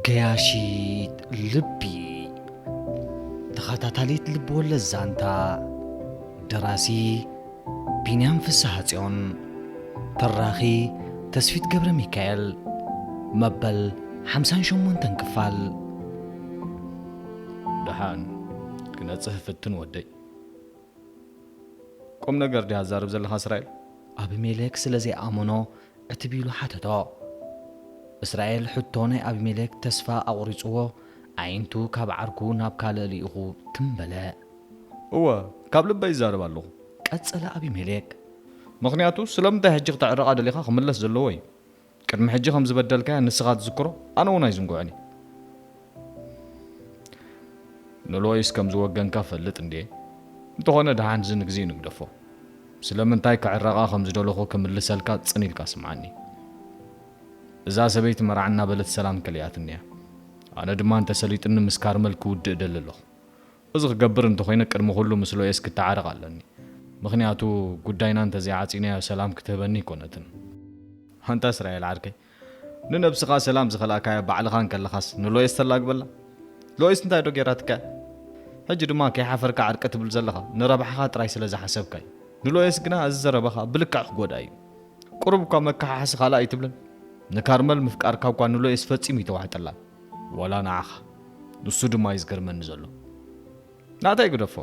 ገያሺት ልቢ። ተኸታታሊት ልብወለድ ዛንታ። ደራሲ ቢንያም ፍስሃጽዮን። ተራኺ ተስፊት ገብረ ሚካኤል። መበል ሓምሳን ሸሞንተን ክፋል። ደሓን ክነጽህ ፍትን ወደይ። ቁም ነገር ድያ ትዛረብ ዘለኻ እስራኤል? ኣቢሜሌክ ስለ ዘይኣመኖ ዕትብ ኢሉ ሓተቶ። እስራኤል ሕቶ ናይ ኣቢሜሌክ ተስፋ ኣቑሪጽዎ፣ ኣዒንቱ ካብ ዓርኩ ናብ ካልእ ልኢኹ ትም በለ። እወ፣ ካብ ልበይ ይዛረብ ኣለኹ። ቀጸለ ኣቢሜሌክ። ምኽንያቱ ስለምንታይ ሕጂ ክትዕረቓ ደሊኻ ክምለስ ዘለዎ እዩ። ቅድሚ ሕጂ ከም ዝበደልካያ ንስኻ ትዝክሮ፣ ኣነ እውን ኣይዝንግዖን እየ። ንሎይስ ከም ዝወገንካ ፈልጥ እንድየ። እንተኾነ ደሓን እዚ ንግዚኡ ንግደፎ። ስለምንታይ ክዕረቓ ከም ዝደለኹ ክምልሰልካ ጽን ኢልካ ስምዓኒ። እዛ ሰበይቲ መርዓ እናበለት ሰላም ከሊኣትኒ እያ። ኣነ ድማ እንተሰሊጥኒ ምስ ካርመል ክውድእ እደሊ ኣለኹ። እዚ ክገብር እንተኾይነ ቅድሚ ኩሉ ምስ ሎይስ ክተዓረቕ ኣለኒ። ምኽንያቱ ጉዳይና እንተዘይዓጺናዮ ሰላም ክትህበኒ ኣይኮነትን። ኣንታ እስራኤል ዓርከይ፣ ንነብስኻ ሰላም ዝኸላእካያ ባዕልኻ እንከለኻስ ንሎይስ ተላግበላ? ሎይስ እንታይ ዶ ጌራትካ? ሕጂ ድማ ከይሓፈርካ ዕርቂ ትብል ዘለኻ ንረብሓኻ ጥራይ ስለ ዝሓሰብካ እዩ። ንሎይስ ግና እዚ ዘረባኻ ብልክዕ ክጎድኣ እዩ። ቁሩብ እኳ መከሓሕሲ ካልእ ኣይትብልን? ንካርመል ምፍቃርካ እኳ ንሎይስ ፈጺሙ ይተዋሕጠላን። ዋላ ንዓኻ። ንሱ ድማ እዩ ዝገርመኒ ዘሎ። ናተይ ግደፎ።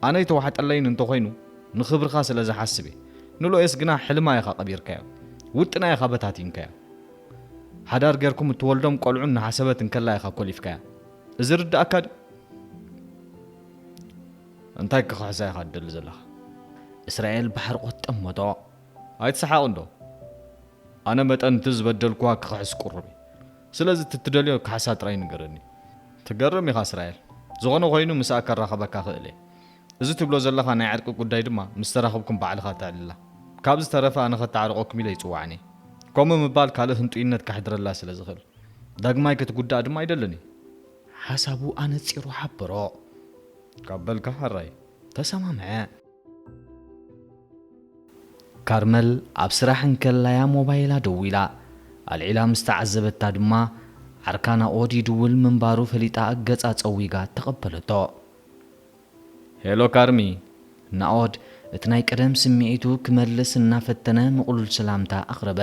ኣነ ይተዋሕጠለይን እንተኾይኑ ንኽብርኻ ስለ ዝሓስብ እየ። ንሎየስ ግና ሕልማ ኢኻ ቀቢርካዮ። ውጥና ኢኻ በታቲንካዮ። ሓዳር ጌርኩም እትወልዶም ቆልዑ እናሓሰበት እንከላ ኢኻ ኮሊፍካያ። እዚ ርድኣካ ድዩ? እንታይ ክኽሕሳ ኢኻ ትደሊ ዘለኻ? እስራኤል ብሓርቆት ጠመቶ። ኣይትሰሓቕ እንዶ። ኣነ መጠን እቲ ዝበደልኩዋ ክኽሕስ ቁሩብ እየ። ስለዚ እቲ ትደልዮ ክሕሳ ጥራይ ንገረኒ። ትገርም ኢኻ እስራኤል። ዝኾነ ኮይኑ ምስኣ ከራኽበካ ክእል እየ። እዚ ትብሎ ዘለኻ ናይ ዕርቂ ጉዳይ ድማ ምስ ተራኸብኩም ባዕልኻ ተዕልላ። ካብ ዝተረፈ ኣነ ከተዓርቐኩም ኢለ ኣይጽዋዕን እየ። ከምኡ ምባል ካልእ ህንጡይነት ከሕድረላ ስለ ዝኽእል። ዳግማይ ክትጉዳእ ድማ ኣይደልን እየ። ሓሳቡ ኣነጺሩ ሓበሮ። ካብ በልካ ሕራይ። ተሰማምዐ። ካርመል ኣብ ስራሕ እንከላያ ሞባይላ ደዊላ። ኣልዒላ ምስ ተዓዘበታ ድማ ዓርካ ናኦድ ይድውል ምንባሩ ፈሊጣ ገጻ ጸዊጋ ተቐበለቶ። ሄሎ ካርሚ። ናኦድ እቲ ናይ ቀደም ስምዒቱ ክመልስ እናፈተነ ምቕሉል ሰላምታ ኣቕረበ።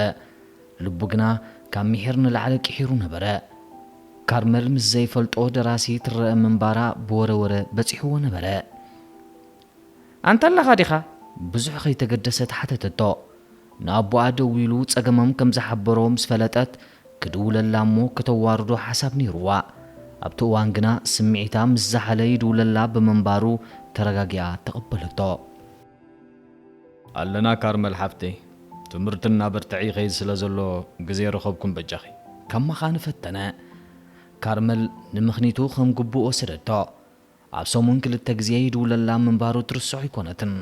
ልቡ ግና ካብ ምሒር ንላዕሊ ቅሒሩ ነበረ። ካርመል ምስ ዘይፈልጦ ደራሲ ትረአ ምንባራ ብወረ ወረ በጺሕዎ ነበረ። ኣንታ ኣለኻ ዲኻ? ብዙሕ ከይተገደሰት ሓተተቶ። ንኣቦኣ ደዊሉ ጸገሞም ከም ዝሓበሮ ምስ ፈለጠት ክድውለላ እሞ ከተዋርዶ ሓሳብ ነይርዋ። ኣብቲ እዋን ግና ስምዒታ ምስ ዝሓለ ይድውለላ ብምንባሩ ተረጋጊኣ ተቐበለቶ። ኣለና ካርመል ሓፍተይ፣ ትምህርቲ እናበርትዐ ይኸይድ ስለ ዘሎ ግዜ ረኸብኩም በጃኺ። ከማኻ ንፈተነ። ካርመል ንምኽኒቱ ከም ግቡእ ወሰደቶ። ኣብ ሰሙን ክልተ ግዜ ይድውለላ ምንባሩ ትርስዖ ኣይኮነትን።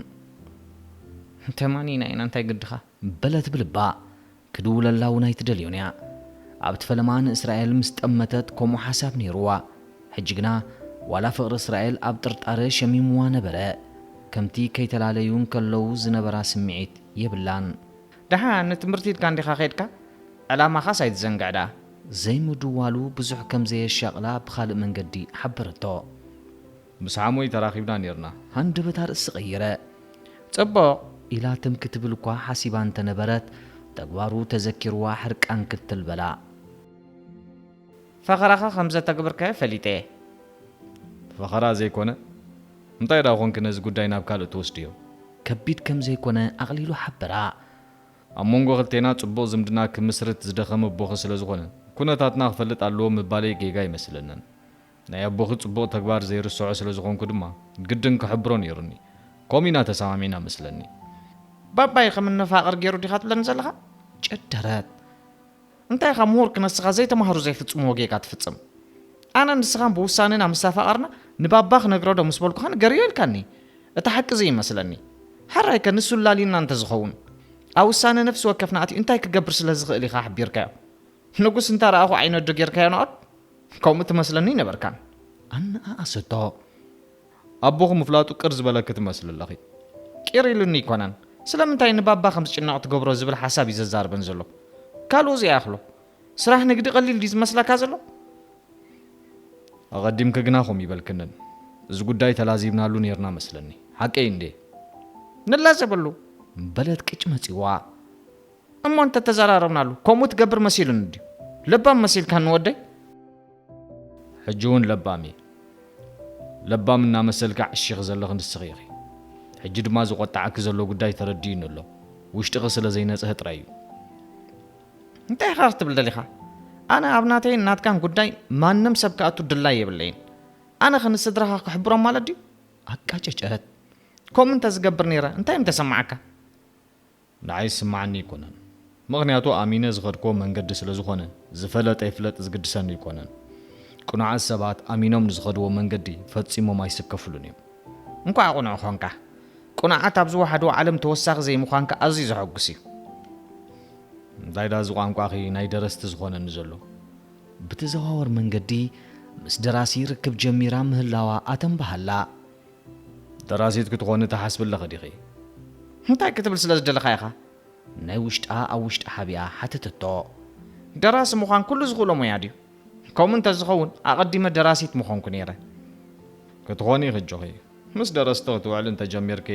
ተማኒና ኢና እንታይ ግድኻ? በለት ብልባ። ክድውለላ እውን ኣይትደልዮን እያ። ኣብቲ ፈለማ ንእስራኤል ምስ ጠመተት ከምኡ ሓሳብ ነይርዋ። ሕጂ ግና ዋላ ፍቕሪ እስራኤል ኣብ ጥርጣረ ሸሚምዋ ነበረ። ከምቲ ከይተላለዩ እንከለዉ ዝነበራ ስምዒት የብላን። ደሓን ንትምህርቲ ኢልካ እንዲኻ ከይድካ? ዕላማኻስ ኣይትዘንግዕ ደኣ። ዘይምድዋሉ ብዙሕ ከም ዘየሻቕላ ብኻልእ መንገዲ ሓበረቶ። ምስ ሓሙይ ተራኺብና ኔርና። ሃንደበታ ርእሲ ቀይረ። ጽቡቕ። ኢላ ትም ክትብል እኳ ሓሲባ እንተነበረት፣ ተግባሩ ተዘኪርዋ ሕርቃን ክትል በላ። ፈኸራኻ ከም ዘተግብርከዮ ፈሊጠ እየ። ፈኸራ ዘይኮነ? እንታይ ደኣ ኾንኪ ነዚ ጉዳይ ናብ ካልእ ትወስድዮ? ከቢድ ከም ዘይኮነ ኣቕሊሉ ሓበራ። ኣብ መንጎ ክልቴና ጽቡቕ ዝምድና ክምስርት ዝደኸመ ኣቦኺ ስለ ዝኾነ፣ ኩነታትና ክፈልጥ ኣለዎ ምባለይ ጌጋ ኣይመስለንን። ናይ ኣቦኺ ጽቡቕ ተግባር ዘይርስዖ ስለ ዝኾንኩ ድማ፣ ግድን ክሕብሮ ነይሩኒ። ከምኡ ኢና ተሰማሚዕና መስለኒ። ባባይ ከም እነፋቕር ገይሩ ዲኻ ትብለኒ ዘለኻ? ጨደረት። እንታይ ኢኻ ምሁር ክነስኻ ዘይተማህሩ ዘይፍጽምዎ ጌጋ ትፍጽም? ኣነ ንስኻን ብውሳኔና ምስ ተፋቐርና ንባባ ክነግሮ ዶ ምስ በልኩኻ ንገርዮ ኢልካኒ። እቲ ሓቂ እዚ ይመስለኒ። ሕራይ ከ ንሱ ላሊና እንተዝኸውን? ኣብ ውሳነ ነፍሲ ወከፍና ኣትዩ እንታይ ክገብር ስለ ዝኽእል ኢኻ ኣሕቢርካዮ? ንጉስ እንተ ረኣኹ ዓይነት ዶ ጌርካዮ ንኣድ? ከምኡ ትመስለኒ ኣይነበርካን። ኣነኣኣሰቶ። ኣቦኹ ምፍላጡ ቅር ዝበለኪ ትመስሊ ኣለኺ። ቂር ኢሉኒ ኣይኮነን። ስለምንታይ ንባባ ከም ዝጭነቕ ትገብሮ ዝብል ሓሳብ እዩ ዘዛርበን ዘሎ። ካልኡ ዘይኣኽሎ። ስራሕ ንግዲ ቀሊል ድዩ ዝመስለካ ዘሎ? ኣቐዲምኪ ግና ከምኡ ይበልክንን። እዚ ጉዳይ ተላዚብናሉ ኔርና መስለኒ። ሓቀይ እንዴ? ንላዘበሉ። በለት ቅጭ መጺዋ። እሞ እንተተዘራረብናሉ፣ ከምኡ ትገብር መሲሉኒ ድዩ? ለባም መሲልካ ንወደይ? ሕጂ እውን ለባም እየ። ለባም እናመሰልካ ዕሺኺ ዘለኺ ንስኺ ኢኺ። ሕጂ ድማ ዝቖጣዓኪ ዘሎ ጉዳይ ተረዲኡኒ ኣሎ። ውሽጥኺ ስለ ዘይነጽሀ ጥራይ እዩ። እንታይ ኢኻ ክትብል ደሊኻ? ኣነ ኣብ ናተይን ናትካን ጉዳይ ማንም ሰብ ክኣቱ ድላይ የብለይን። ኣነ ኸ ንስድራኻ ክሕብሮም ማለት ድዩ? ኣቃጨጨት። ከምኡ እንተ ዝገብር ነይረ እንታይ ምተሰማዓካ? ንዓይ ዝስምዓኒ ኣይኮነን። ምኽንያቱ ኣሚነ ዝኸድክዎ መንገዲ ስለ ዝኾነ፣ ዝፈለጠ ይፍለጥ ዝግድሰኒ ኣይኮነን። ቅኑዓት ሰባት ኣሚኖም ንዝኸድዎ መንገዲ ፈጺሞም ኣይስከፍሉን እዮም። እንኳዕ ቅኑዕ ኾንካ። ቅኑዓት ኣብ ዝወሓድዎ ዓለም ተወሳኺ ዘይምዃንካ ኣዝዩ ዘሐጉስ እዩ። እንታይ ዳ እዚ ቋንቋኺ ናይ ደረስቲ ዝኾነኒ ዘሎ? ብተዘዋወር መንገዲ ምስ ደራሲ ርክብ ጀሚራ ምህላዋ ኣተንባሃላ። ደራሲት ክትኾኒ ትሓስቢ ኣለኺ ዲኺ? እንታይ ክትብል ስለ ዝደለኻ ኢኻ? ናይ ውሽጣ ኣብ ውሽጣ ሓቢኣ ሓተተቶ። ደራሲ ምዃን ኩሉ ዝኽእሎ ሞያ ድዩ? ከምኡ እንተዝኸውን ኣቐዲመ ደራሲት ምኾንኩ ነይረ። ክትኾኒ ኢኺ ኣጆኺ። ምስ ደረስቲ ክትውዕሊ እንተጀሚርኪ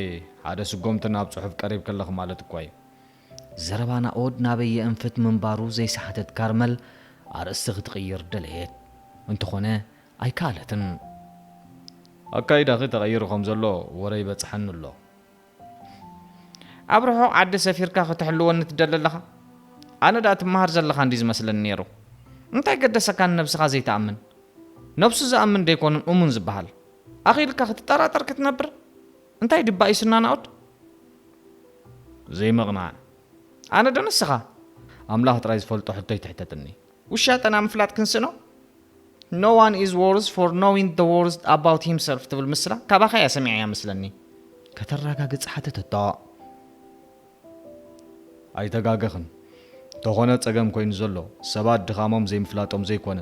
ሓደ ስጎምቲ ናብ ጽሑፍ ቀሪብኪ ኣለኺ ማለት እኳ እዩ። ዘረባ ናኦድ ናበይ የእንፍት ምንባሩ ዘይሰሓተት ካርመል ኣርእስቲ ክትቕይር ደለየት። እንተኾነ ኣይከኣለትን። ኣካይዳኺ ተቐይሩ ከም ዘሎ ወረ ይበጽሓኒ ኣሎ። ኣብ ርሑቕ ዓዲ ሰፊርካ ክትሕልወኒ ትደሊ ኣለኻ? ኣነ ደኣ ትመሃር ዘለኻ እንድዩ ዝመስለኒ ነይሩ። እንታይ ገደሰካ ንነብስኻ ዘይትኣምን? ነብሱ ዝኣምን ደይኮነን እሙን ዝበሃል? ኣኺልካ ክትጠራጠር ክትነብር? እንታይ ድባ እዩ ስና ናኦድ? ዘይምቕናዕ። ኣነ ዶ ንስኻ? ኣምላኽ ጥራይ ዝፈልጦ ሕቶ ኣይትሕተትኒ። ውሻጠና ምፍላጥ ክንስእኖ? No one is worse for knowing the worst about himself ትብል ምስላ ካባኻ እያ ሰሚዐያ መስለኒ። ከተረጋግጽ ሓተተቶ። ኣይተጋገኽን። እንተኾነ ጸገም ኮይኑ ዘሎ ሰባት ድኻሞም ዘይምፍላጦም ዘይኮነ፣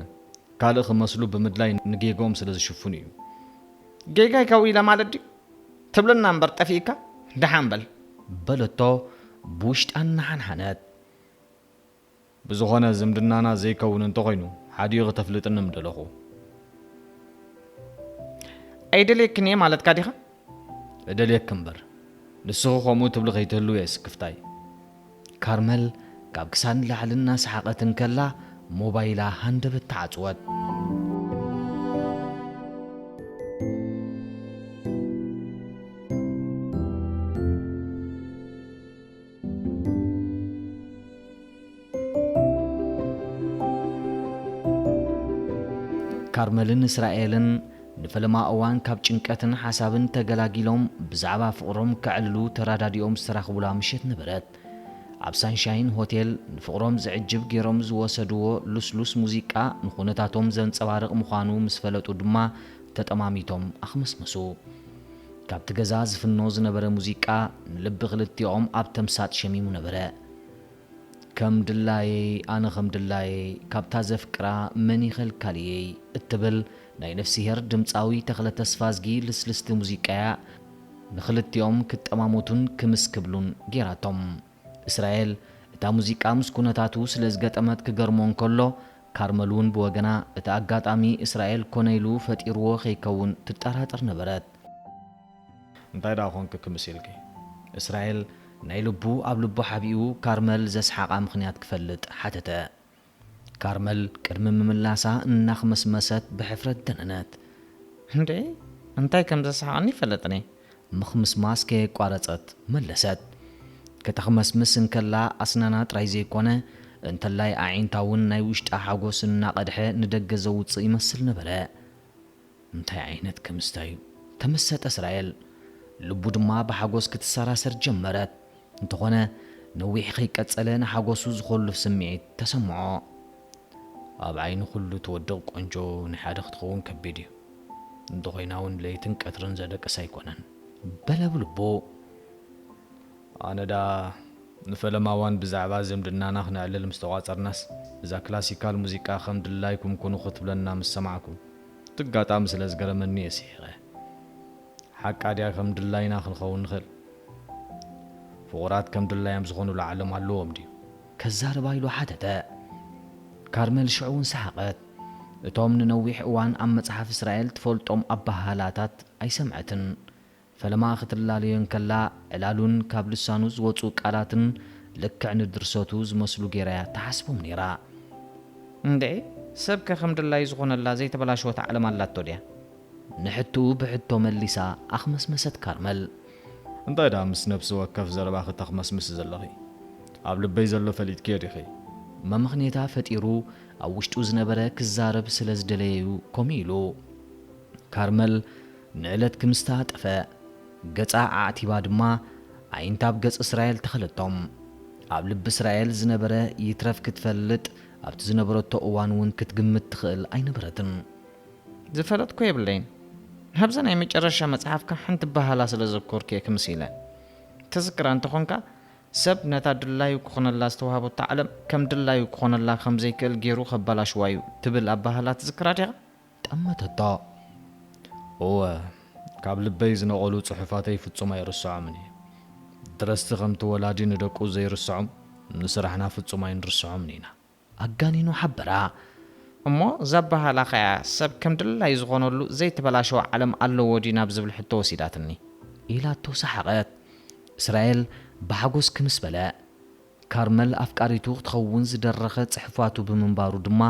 ካልእ ክመስሉ ብምድላይ ንጌግኦም ስለ ዝሽፍኑ እዩ። ጌጋይ ከው ኢለ ማለት ድዩ? ትብለና እምበር ጠፊእካ? ደሓን በል። በለቶ ብውሽጣ እናሓንሓነት። ብዝኾነ ዝምድናና ዘይከውን እንተኾይኑ ሓዲኡ ክተፍልጥኒ ምደለኹ። ኣይደልየክን እየ ማለትካ ዲኻ? እደልየኪ እምበር ንስኺ ከምኡ ትብሊ ከይትህልዊ እየ ስክፍታይ። ካርመል ካብ ክሳድ ንላዕሊ እናሰሓቐት እንከላ ሞባይላ ሃንደበት ተዓጽወት። ካርመልን እስራኤልን ንፈለማ እዋን ካብ ጭንቀትን ሓሳብን ተገላጊሎም ብዛዕባ ፍቕሮም ከዕልሉ ተራዳዲኦም ዝተራኽቡላ ምሸት ነበረት። ኣብ ሳንሻይን ሆቴል ንፍቕሮም ዝዕጅብ ገይሮም ዝወሰድዎ ልስሉስ ሙዚቃ ንኹነታቶም ዘንጸባርቕ ምዃኑ ምስ ፈለጡ ድማ ተጠማሚቶም ኣኽመስመሱ። ካብቲ ገዛ ዝፍኖ ዝነበረ ሙዚቃ ንልቢ ክልቲኦም ኣብ ተምሳጥ ሸሚሙ ነበረ። ከም ድላየይ ኣነ ከም ድላየይ ካብታ ዘፍቅራ መን ይኸልካልየይ እትብል ናይ ነፍስሄር ድምጻዊ ተኽለ ተስፋዝጊ ልስልስቲ ሙዚቃያ ንኽልቲኦም ክጠማመቱን ክምስ ክብሉን ጌራቶም። እስራኤል እታ ሙዚቃ ምስ ኩነታቱ ስለ ዝገጠመት ክገርሞ እንከሎ፣ ካርመል እውን ብወገና እቲ ኣጋጣሚ እስራኤል ኮነ ኢሉ ፈጢርዎ ከይከውን ትጠራጠር ነበረት። እንታይ ደኣ ኾንኪ ክምስ ኢልኪ? እስራኤል ናይ ልቡ ኣብ ልቡ ሓቢኡ ካርመል ዘስሓቓ ምኽንያት ክፈልጥ ሓተተ። ካርመል ቅድሚ ምምላሳ እናኽመስመሰት ብሕፍረት ደነነት። እንዴ እንታይ ከም ዘስሓቐኒ ይፈለጥኒ። ምኽምስማስ ከየቋረጸት መለሰት። ከተኽመስምስ እንከላ ኣስናና ጥራይ ዘይኮነ እንተላይ ኣዒንታ እውን ናይ ውሽጣ ሓጎስ እናቐድሐ ንደገ ዘውጽእ ይመስል ነበረ። እንታይ ዓይነት ክምስታ እዩ? ተመሰጠ እስራኤል። ልቡ ድማ ብሓጎስ ክትሰራሰር ጀመረት። እንተኾነ ነዊሕ ከይቀጸለ ንሓጎሱ ዝኾልፍ ስምዒት ተሰምዖ። ኣብ ዓይኒ ኩሉ ትወድቕ ቆንጆ ናይ ሓደ ክትኸውን ከቢድ እዩ። እንተኾይና እውን ለይትን ቀትርን ዘደቅስ ኣይኮነን። በለ ብልቡ። ኣነ ደኣ ንፈለማ እዋን ብዛዕባ ዝምድናና ክነዕልል ምስ ተቋጸርናስ፣ እዛ ክላሲካል ሙዚቃ ከም ድላይኩም ኩኑ ክትብለና ምስ ሰማዕኩ፣ እቲ ኣጋጣሚ ስለ ዝገረመኒ እየ ስሒቐ። ሓቃ ድያ ከም ድላይና ክንኸውን ንኽእል? ፍቑራት ከም ድላዮም ዝኾኑሉ ዓለም ኣለዎም ድዩ? ከዛርባ ኢሉ ሓተተ። ካርመል ሽዑ እውን ሰሓቐት። እቶም ንነዊሕ እዋን ኣብ መጽሓፍ እስራኤል ትፈልጦም ኣበሃህላታት ኣይሰምዐትን። ፈለማ ክትላለዮ እንከላ፣ ዕላሉን ካብ ልሳኑ ዝወጹ ቃላትን ልክዕ ንድርሰቱ ዝመስሉ ገይራ'ያ ትሓስቦም ነይራ። እንድዒ፣ ሰብከ ከም ድላዩ ዝኾነላ ዘይተበላሸወት ዓለም ኣላቶ ድያ? ንሕትኡ ብሕቶ መሊሳ ኣኽመስመሰት ካርመል። እንታይ ደኣ ምስ ነፍሲ ወከፍ ዘረባኺ ተኽመስምሲ ዘለኺ? ኣብ ልበይ ዘሎ ፈሊጥክዮ ዲኺ? መመኽኔታ ፈጢሩ ኣብ ውሽጡ ዝነበረ ክዛረብ ስለ ዝደለየ'ዩ ከምኡ ኢሉ። ካርመል ንዕለት ክምስታ ጠፈ። ገጻ ኣዕቲባ ድማ ኣዒንታ ኣብ ገጽ እስራኤል ተኸለቶም። ኣብ ልቢ እስራኤል ዝነበረ ይትረፍ ክትፈልጥ ኣብቲ ዝነበረቶ እዋን እውን ክትግምት ትኽእል ኣይነበረትን። ዝፈለጥኩ የብለይን። ናብዛ ናይ መጨረሻ መጽሓፍካ ሓንቲ በሃላ ስለ ዘኮርኩ እየ ክምስ ኢለ። ትዝክራ እንተኾንካ፣ ሰብ ነታ ድላዩ ክኾነላ ዝተዋህበቶ ዓለም ከም ድላዩ ክኾነላ ከም ዘይክእል ገይሩ ከባላሽዋ እዩ ትብል ኣበሃህላ ትዝክራ ዲኻ? ጠመተቶ። እወ፣ ካብ ልበይ ዝነቐሉ ጽሑፋተይ ፍጹም ኣይርስዖምን እየ። ድረስቲ ከምቲ ወላዲ ንደቁ ዘይርስዖም፣ ንስራሕና ፍጹም ኣይንርስዖምን ኢና። ኣጋኒኑ ሓበራ። እሞ እዛ ኣበሃህላ ኸኣ ሰብ ከም ድላዩ ዝኾነሉ ዘይተበላሸወ ዓለም ኣለዎ ድዩ ናብ ዝብል ሕቶ ወሲዳትኒ። ኢላቶ ሰሓቐት። እስራኤል ብሓጎስ ክምስ በለ። ካርመል ኣፍቃሪቱ ክትኸውን ዝደረኸ ጽሑፋቱ ብምንባሩ ድማ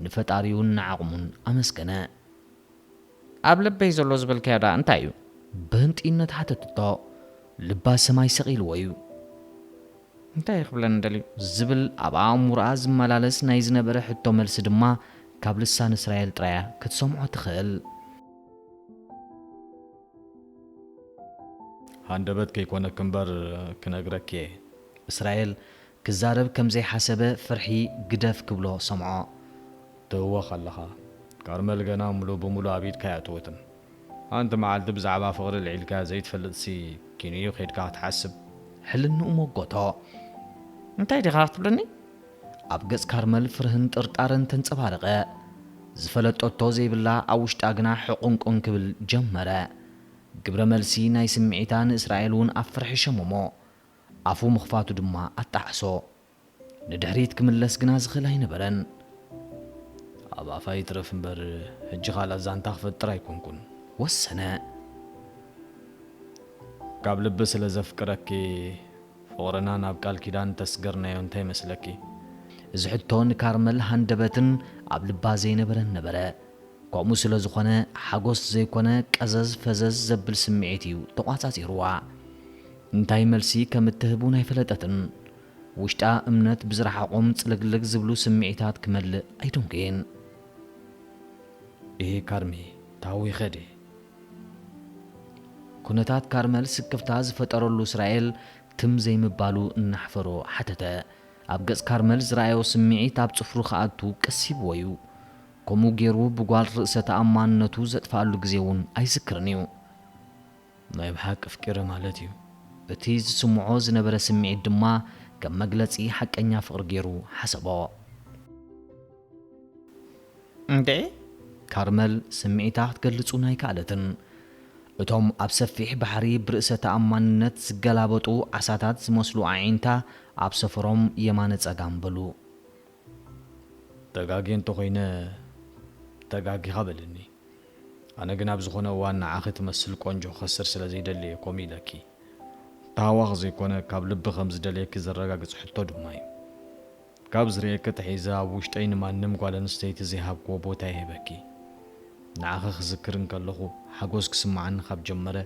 ንፈጣሪኡን ንዓቕሙን ኣመስገነ። ኣብ ልበይ ዘሎ ዝበልካዮ ደኣ እንታይ እዩ? ብህንጥይነት ሓተትቶ። ልባ ሰማይ ሰቒልዎ እዩ። እንታይ እዩ ክብለኒ ደልዩ? ዝብል ኣብ ኣእምሮኣ ዝመላለስ ናይ ዝነበረ ሕቶ መልሲ ድማ ካብ ልሳን እስራኤል ጥራያ ክትሰምዖ ትኽእል። ሃንደበት ከይኮነኪ እምበር ክነግረኪ እየ። እስራኤል ክዛረብ ከም ዘይሓሰበ ፍርሒ ግደፍ ክብሎ ሰምዖ። ትህወኽ ኣለኻ። ካርመል ገና ሙሉእ ብሙሉእ ኣብ ኢድካ ኣይኣተወትን። ሓንቲ መዓልቲ ብዛዕባ ፍቕሪ ኣልዒልካ ዘይትፈልጥሲ ኪንኡ ኬድካ ክትሓስብ። ሕልንኡ ሞጎቶ። እንታይ ዲኻ ክትብለኒ? ኣብ ገጽ ካርመል ፍርህን ጥርጣረን ተንጸባረቐ። ዝፈለጠቶ ዘይብላ ኣብ ውሽጣ ግና ሕቑንቁን ክብል ጀመረ። ግብረ መልሲ ናይ ስምዒታ ንእስራኤል እውን ኣብ ፍርሒ ሸመሞ። ኣፉ ምኽፋቱ ድማ ኣጣዕሶ። ንድሕሪት ክምለስ ግና ዝኽእል ኣይነበረን። ኣብ ኣፋ ይትረፍ እምበር፣ ሕጂ ካልእ ዛንታ ክፈጥር ኣይኮንኩን። ወሰነ። ካብ ልቢ ስለ ዘፍቅረኪ፣ ፍቕርና ናብ ቃል ኪዳን እንተስገርናዮ እንታይ ይመስለኪ? እዚ ሕቶ ንካርመል ሃንደበትን ኣብ ልባ ዘይነበረን ነበረ። ከምኡ ስለ ዝኾነ፣ ሓጎስ ዘይኮነ ቀዘዝ ፈዘዝ ዘብል ስምዒት እዩ ተቋጻጺርዋ። እንታይ መልሲ ከም እትህብ እውን ኣይፈለጠትን። ውሽጣ እምነት ብዝረሓቖም ጽልግልግ ዝብሉ ስምዒታት ክመልእ ኣይደንጎየን። "እሂ ካርሚ፣ ታዊኸ ድየ?" ኩነታት ካርመል ስክፍታ ዝፈጠረሉ እስራኤል ትም ዘይምባሉ እናሕፈሮ ሓተተ። ኣብ ገጽ ካርመል ዝረኣዮ ስምዒት ኣብ ጽፍሩ ክኣቱ ቀሲብዎ እዩ። ከምኡ ገይሩ ብጓል ርእሰ ተኣማንነቱ ዘጥፍኣሉ ግዜ እውን ኣይዝክርን እዩ። "ናይ ብሓቂ ኣፍቂረ ማለት እዩ?" እቲ ዝስምዖ ዝነበረ ስምዒት ድማ ከም መግለጺ ሓቀኛ ፍቕሪ ገይሩ ሓሰቦ። "እንዴ?" ካርመል ስምዒታ ክትገልጹ ኣይከኣለትን። እቶም ኣብ ሰፊሕ ባሕሪ ብርእሰ ተኣማንነት ዝገላበጡ ዓሳታት ዝመስሉ ኣዒንታ ኣብ ሰፈሮም የማነ ጸጋም በሉ። "ተጋግየ እንተኾይነ፣ ተጋጊኻ በልኒ። ኣነ ግን ኣብ ዝኾነ እዋን ንዓኺ ትመስል ቆንጆ ክኸስር ስለ ዘይደሊ እየ ከምኡ ኢለኪ። ተሃዋኽ ዘይኮነ፣ ካብ ልቢ ከም ዝደልየኪ ዘረጋግጽ ሕቶ ድማ እዩ። ካብ ዝርእየኪ ኣትሒዘ ኣብ ውሽጠይ ንማንም ጓል ኣንስተይቲ ዘይሃብክዎ ቦታ ይህበኪ። ንዓኺ ክዝክር እንከለኹ ሓጎስ ክስምዓኒ ካብ ጀመረ፣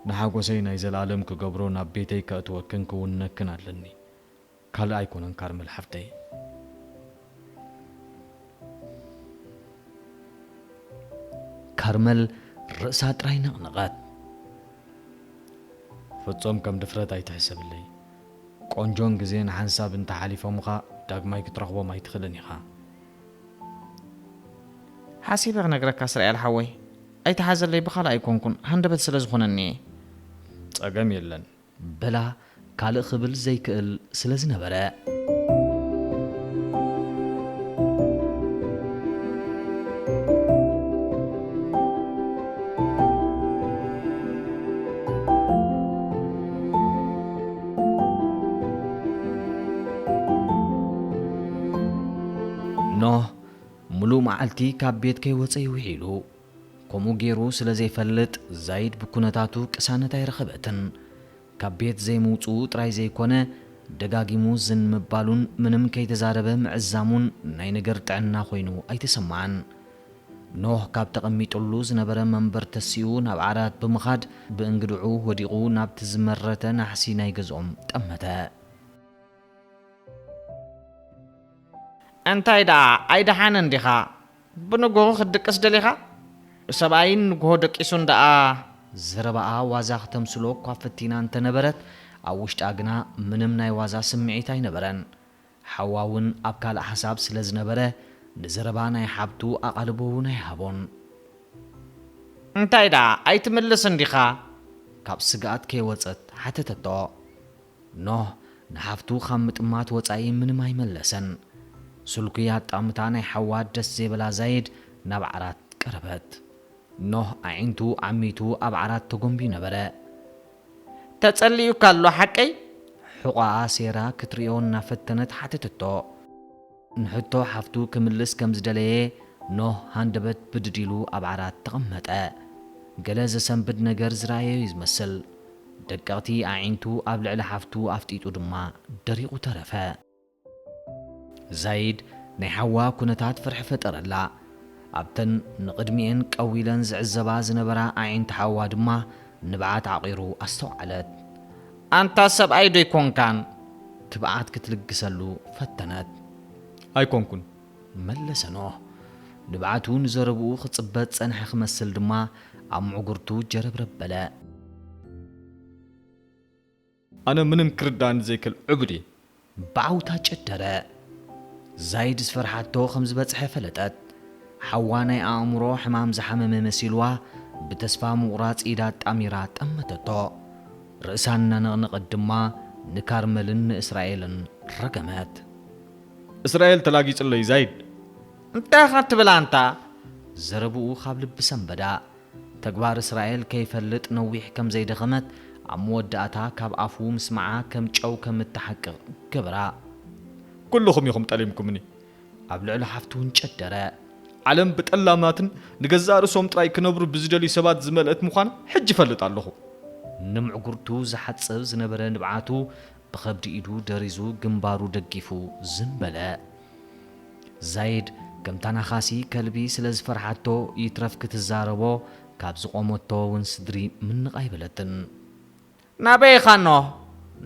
ንሓጎሰይ ናይ ዘለኣለም ክገብሮ፣ ናብ ቤተይ ከእትወክን ክውንነክን ኣለኒ። ካልእ ኣይኮነን ካርመል ሓፍተይ." ካርመል ርእሳ ጥራይ ነቕነቐት። "ፍጹም ከም ድፍረት ኣይትሕሰብለይ። ቆንጆን ግዜን ሓንሳብ እንተሓሊፎምኻ ዳግማይ ክትረኽቦም ኣይትኽእልን ኢኻ." "ሓሲበ ክነግረካ እስራኤል ሓወይ፣ ኣይትሓዘለይ፣ ብኻልእ ኣይኮንኩን፣ ሃንደበት ስለ ዝኾነኒ እየ።" "ጸገም የለን።" በላ ካልእ ክብል ዘይክእል ስለ ዝነበረ። ኖህ ሙሉእ መዓልቲ ካብ ቤት ከይወጸ እዩ ውዒሉ። ከምኡ ገይሩ ስለ ዘይፈልጥ፣ ዛይድ ብኩነታቱ ቅሳነት ኣይረኸበትን። ካብ ቤት ዘይምውጽኡ ጥራይ ዘይኮነ፣ ደጋጊሙ ዝን ምባሉን ምንም ከይተዛረበ ምዕዛሙን ናይ ነገር ጥዕና ኮይኑ ኣይተሰምዓን። ኖህ ካብ ተቐሚጡሉ ዝነበረ መንበር ተሲኡ ናብ ዓራት ብምኻድ፣ ብእንግድዑ ወዲቑ ናብቲ ዝመረተ ናሕሲ ናይ ገዝኦም ጠመተ። እንታይ ደኣ ኣይደሓንን ዲኻ? ብንግሆ ክትድቅስ ደሊኻ? ሰብኣይን ንግሆ ደቂሱን ደኣ። ዘረባኣ ዋዛ ክተምስሎ እኳ ፈቲና እንተነበረት፣ ኣብ ውሽጣ ግና ምንም ናይ ዋዛ ስምዒት ኣይነበረን። ሓዋ እውን ኣብ ካልእ ሓሳብ ስለ ዝነበረ፣ ንዘረባ ናይ ሓብቱ ኣቓልቦ እውን ኣይሃቦን። እንታይ ደኣ ኣይትምልስን ዲኻ? ካብ ስግኣት ከይወጸት ሓተተቶ። ኖህ ንሓፍቱ ካብ ምጥማት ወጻኢ ምንም ኣይመለሰን። ስልኩይ ኣጣምታ ናይ ሓዋ ደስ ዘይበላ ዛይድ ናብ ዓራት ቀረበት። ኖህ ኣዒንቱ ዓሚቱ ኣብ ዓራት ተጎንብዩ ነበረ። ተጸሊኡካ ኣሎ ሓቀይ? ሕቖኣ ሴራ ክትርእዮ እናፈተነት ሓተተቶ። ንሕቶ ሓፍቱ ክምልስ ከም ዝደለየ ኖህ ሃንደበት ብድድ ኢሉ ኣብ ዓራት ተቐመጠ። ገለ ዘሰንብድ ነገር ዝረኣየ እዩ ዝመስል። ደቀቕቲ ኣዒንቱ ኣብ ልዕሊ ሓፍቱ ኣፍጢጡ ድማ ደሪቑ ተረፈ። ዛይድ ናይ ሓዋ ኩነታት ፍርሒ ፈጠረላ። ኣብተን ንቕድሚኤን ቀው ኢለን ዝዕዘባ ዝነበራ ኣዒንቲ ሓዋ ድማ ንብዓት ዓቒሩ ኣስተውዓለት። ኣንታ ሰብኣይ ዶ ኣይኮንካን? ትብዓት ክትልግሰሉ ፈተነት። ኣይኮንኩን፣ መለሰ ኖህ። ንብዓቱ ንዘረብኡ ክጽበ ዝጸንሐ ክመስል ድማ ኣብ ምዕጉርቱ ጀረብረብ በለ። ኣነ ምንም ክርዳእኒ ዘይክእል ዕቡድ እየ። ብዓውታ ጨደረ። ዛይድ ዝፈርሓቶ ከም ዝበጽሐ ፈለጠት። ሓዋ ናይ ኣእምሮ ሕማም ዝሓመመ መሲልዋ፣ ብተስፋ ምቑራጽ ኢዳ ኣጣሚራ ጠመተቶ። ርእሳ እናነቕነቐት ድማ ንካርመልን ንእስራኤልን ረገመት። እስራኤል ተላጊጹለይ ዛይድ። እንታይ ኢኻ ትብል ኣንታ? ዘረብኡ ካብ ልቢ ሰንበዳ። ተግባር እስራኤል ከይፈልጥ ነዊሕ ከም ዘይደኸመት ኣብ መወዳእታ ካብ ኣፉ ምስማዓ ከም ጨው ከም እትሓቅቕ ገበራ። ኩልኹም ኢኹም ጠሊምኩምኒ። ኣብ ልዕሊ ሓፍቱ እውን ጨደረ። ዓለም ብጠላማትን ንገዛእ ርእሶም ጥራይ ክነብሩ ብዝደልዩ ሰባት ዝመልአት ምዃና ሕጂ እፈልጥ ኣለኹ። ንምዕጉርቱ ዝሓጽብ ዝነበረ ንብዓቱ ብኸብዲ ኢዱ ደሪዙ ግንባሩ ደጊፉ ዝም በለ። ዛይድ ከምታ ናኻሲ ከልቢ ስለ ዝፈርሓቶ ይትረፍ ክትዛረቦ ካብ ዝቖመቶ እውን ስድሪ ምንቕ ኣይበለትን። ናበይ ኢኻ ኖህ?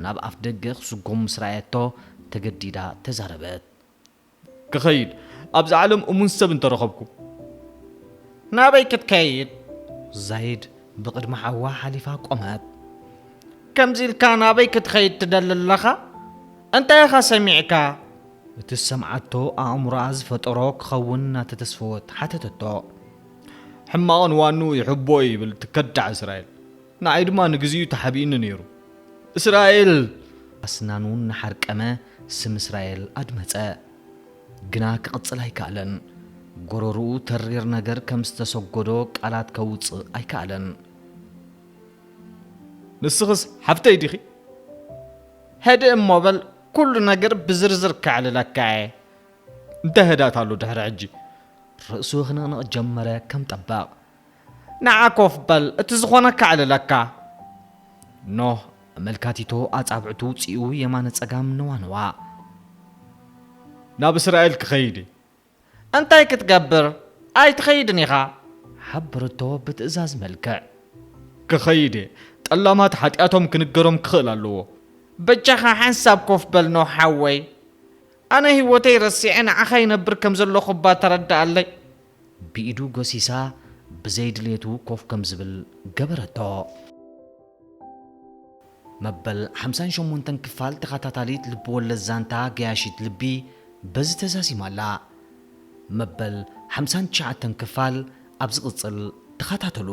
ናብ ኣፍ ደገ ክስጎም ምስ ረኣየቶ ተገዲዳ ተዛረበት። ክኸይድ፣ ኣብዚ ዓለም እሙን ሰብ እንተረኸብኩ። ናበይ ክትከይድ? ዛይድ ብቕድሚ ሓዋ ሓሊፋ ቆመት። ከምዚ ኢልካ ናበይ ክትኸይድ ትደሊ ኣለኻ? እንታይ ኢኻ ሰሚዕካ? እቲ ዝሰምዓቶ ኣእምሮኣ ዝፈጠሮ ክኸውን እናተተስፈወት ሓተተቶ። ሕማቕን ዋንኡ ይሕቦ ይብል ትከዳዕ እስራኤል። ንዓይ ድማ ንግዚኡ ተሓቢእኒ ነይሩ። እስራኤል! ኣስናኑ እናሓርቀመ ስም እስራኤል ኣድመጸ። ግና ክቕጽል ኣይከኣለን። ጎረርኡ ተሪር ነገር ከም ዝተሰጎዶ ቃላት ከውጽእ ኣይከኣለን። ንስኽስ ሓፍተይ ዲኺ? ህድእ እሞ በል፣ ኩሉ ነገር ብዝርዝር ከዕልለካ እየ። እንታይ ህድኣት ኣሎ ድሕሪ ሕጂ? ርእሱ ክንቕንቕ ጀመረ ከም ጠባቕ። ንዓ ኮፍ በል፣ እቲ ዝኾነ ከዕልለካ። ኖህ ኣመልካቲቶ ኣጻብዕቱ ውጺኡ የማነ ጸጋም ነዋነዋ። ናብ እስራኤል ክኸይድ እየ። እንታይ ክትገብር? ኣይትኸይድን ኢኻ። ሓበረቶ ብትእዛዝ መልክዕ። ክኸይድ እየ። ጠላማት ሓጢኣቶም ክንገሮም ክኽእል ኣለዎ። በጃኻ ሓንሳብ ኮፍ በል ኖህ ሓወይ። ኣነ ህይወተይ ረሲዐ ንዓኻ ይነብር ከም ዘለኹ እባ ተረድኣለይ። ብኢዱ ገሲሳ ብዘይ ድሌቱ ኮፍ ከም ዝብል ገበረቶ። መበል ሓምሳን ሸሞንተን ክፋል ተኸታታሊት ልቢ ወለድ ዛንታ ገያሺት ልቢ በዚ ተዛዚማ ኣላ። መበል ሓምሳን ትሽዓተን ክፋል ኣብ ዝቕጽል ተኸታተሉ።